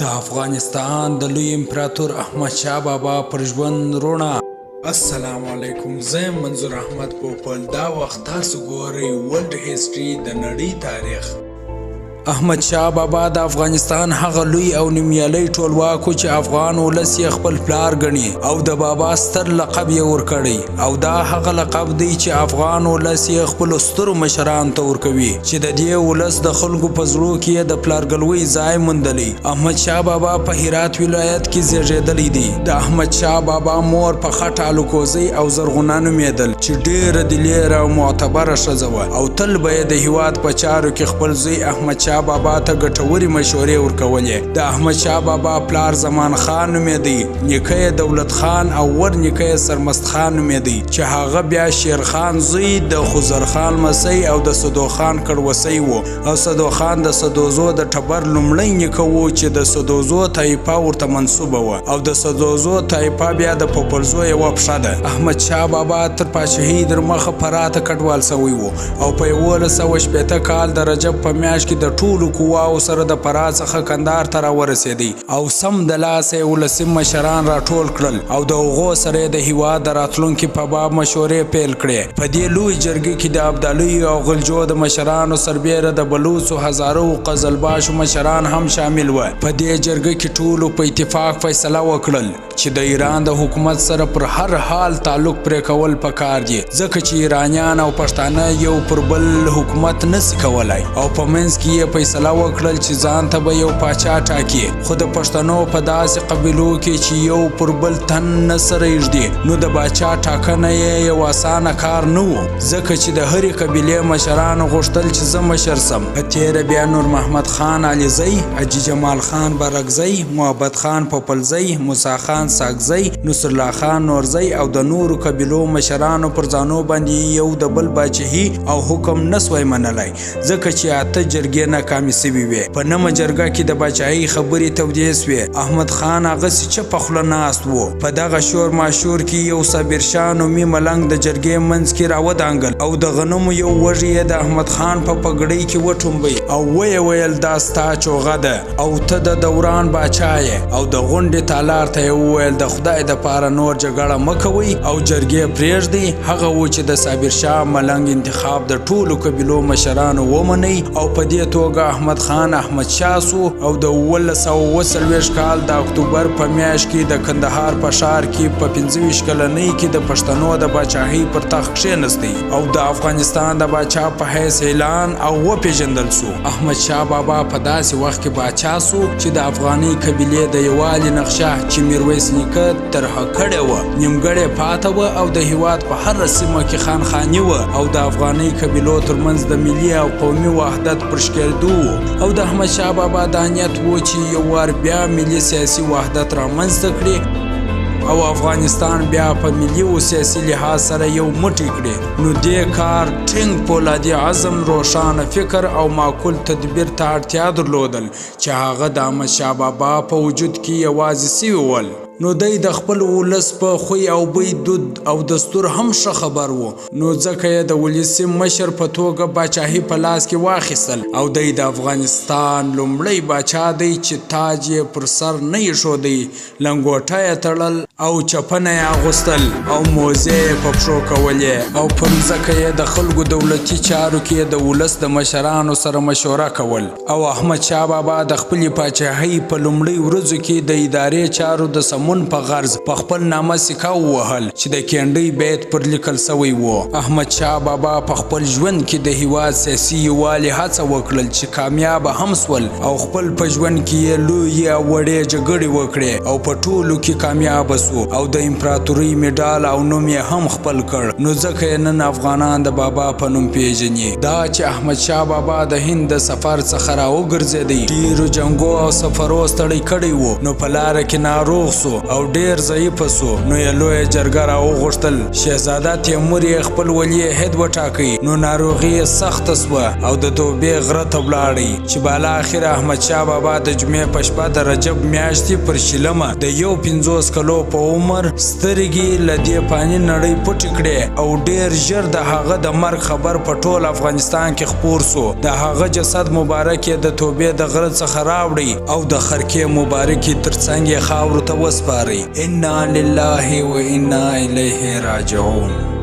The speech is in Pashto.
د افغانستان د لوی امپراتور احمد شاه بابا پر ژوند روڼا. السلام علیکم، زه یم منظور احمد پوپل. دا وخت تاسو ګورئ ورلډ هیسټري، د نړۍ تاریخ. احمد شاه بابا د افغانستان هغه لوی او نومیالی ټولواک و چې افغان ولس یې خپل پلار ګڼي او د بابا ستر لقب یې ورکړی، او دا هغه لقب دی چې افغان ولس یې خپلو سترو مشرانو ته ورکوي چې د دې ولس د خلکو په زړو کې یې د پلارګلوۍ ځای موندلی. احمد شاه بابا په هرات ولایت کې زیږیدلی دی. د احمد شاه بابا مور په خټه الکوزۍ او زرغونه نومېدل چې ډېره دلېره او معتبره ښځه وه او تل به یې د هیواد په چارو کې خپل زوی احمد شاه بابا ته ګټورې مشورې ورکولې. د احمد شاه بابا پلار زمان خان نومېدی، نیکه یې دولت خان او ور نیکه یې سرمست خان نومېدی چې هغه بیا شیر خان زوی، د خضر خان لمسی او د سدو خان کړوسی و، او سدو خان د سدوزو د ټبر لومړی نیکه وو چې د سدوزو طایفه ورته منسوبه وه، او د سدوزو طایفه بیا د پوپلزو یوه پښه ده. احمد شاه بابا تر پاچهۍ در مخه فراه ته کډوال شوی وو او په 1160 کال د رجب په میاشت کې د ټولو قواو سره د فراه څخه کندهار ته راورسېدی او سم د لاسه یې ولسي مشران راټول کړل او د هغو سره یې د هیواد د راتلونکي په باب مشورې پیل کړې. په دې لوی جرګې کې د ابدالیو او غلجو د مشرانو سربېره د بلوڅو، هزاره او قزلباشو مشران هم شامل وه. په دې جرګه کې ټولو په اتفاق فیصله وکړل چې د ایران د حکومت سره پر هر حال تعلق پرې کول پکار دي، ځکه چې ایرانیان او پښتانه یو پر بل حکومت نسي کولای، او په منځ کې یې فیصله وکړل چې ځان ته به یو پاچا ټاکي، خو د پښتنو په داسې قبیلو کې چې یو پر بل تن نه سره ایږدي، نو د باچا ټاکنه یې یو اسانه کار نه و، ځکه چې د هرې قبیلې مشرانو غوښتل چې زه مشر سم. په تېره بیا نور محمد خان علیزی، حاجي جمال خان برکزی، محبت خان پوپلزی، موسی خان ساکزی، نصرالله خان نورزی او د نورو قبیلو مشرانو پر ځانو باندې یو د بل باچهي او حکم نه سوای منلای، ځکه چې 8 جرګې ناکامې سوي وې. په نمه جرګه کې د باچاهۍ خبرې تودې سوې. احمد خان هغسې چپه خوله ناست و. په دغه شور ماشور کې یو صابر شاه نومي ملنګ د جرګې منځ کې راودانګل او د غنمو یو وږی یې د احمد خان په پګړۍ کې وټومبی او ویې ویل دا ستا چوغه ده او ته د دوران باچا یې. او د غونډې تالار ته یې وویل د خدای دپاره نور جګړه مه کوئ او جرګې پرېږدئ. هغه و چې د صابر شاه ملنګ انتخاب د ټولو قبیلو مشرانو ومنئ او په دې توګه احمد خان احمد شاه سو او د 1747 کال د اکتوبر په میاشت کې د کندهار په ښار کې په 25 کلنۍ کې د پښتنو د باچاهۍ پر تخت کښېنستی او د افغانستان د باچا په حیث اعلان او وپېژندل سو. احمد شاه بابا په داسې وخت کې باچا سو چې د افغانۍ قبیلې د یووالي نقشه چې میرویس نیکه طرحه کړې وه نیمګړې پاته وه او د هیواد په هره سیمه کې خانخاني وه او د افغانۍ قبیلو ترمنځ د ملي او قومي وحدت پر ښکېدو وو. او د احمد شاه بابا دا نیت و چې یو وار بیا ملي سیاسي وحدت رامنځته کړي او افغانستان بیا په ملي او سیاسي لحاظ سره یو موټی کړي. نو دې کار ټینګ پولادي عزم، روښانه فکر او معقول تدبیر ته اړتیا درلودل چې هغه د احمد شاه بابا په وجود کې یوازې سوي ول. نو دی د خپل ولس په خوی او بوی، دود او دستور هم ښه خبر و، نو ځکه یې د ولسي مشر په توګه باچاهي په لاس کې واخیستل. او دی د افغانستان لومړی باچا دی چې تاج یې پر سر نه ایښودی، لنګوټه یې تړل او چپنه یې اغوستل او موزې یې په پښو کولې، او پر مځکه یې د خلکو دولتي چارو کې د ولس د مشرانو سره مشوره کول. او احمد شاه بابا د خپلې پاچاهۍ په لومړۍ ورځو کې د ادارې چارو د سمون په غرض په خپل نامه سکه ووهل چې د کینډۍ بیت پر لیکل سوی وو. احمد شاه بابا په خپل ژوند کې د هیواد سیاسي یووالي هڅه وکړل چې کامیابه هم سول، او خپل په ژوند کې یې لویې او وړې جګړې وکړې او په ټولو کې کامیابه سو او د امپراتورۍ مډال او نوم یې هم خپل کړ، نو ځکه یې نن افغانان د بابا په نوم پیژني. دا چې احمد شاه بابا د هند د سفر څخه راوګرځېدی، ډېرو جنګو او سفرو ستړی کړی و، نو په لاره کې ناروغ سو. او ډېر ضعیف سو، نو یې لویه جرګه راوغوښتل. شهزاده تیمور یې خپل ولي عهد وټاکی. نو ناروغي یې سخته سوه او د توبې غره ته ولاړی، چې بالاخره احمدشاه بابا د جمعې په شپه د رجب میاشتې پر 20مه د 51 کلو په عمر سترګې له دې فاني نړۍ پټې کړې او ډېر ژر د هغه د مرګ خبر په ټول افغانستان کې خپور سو. د هغه جسد مبارک یې د توبې د غره څخه راوړی او د خرقې مبارکې تر څنګ یې خاورو ته وسپاری. انا لله و انا الیه راجعون.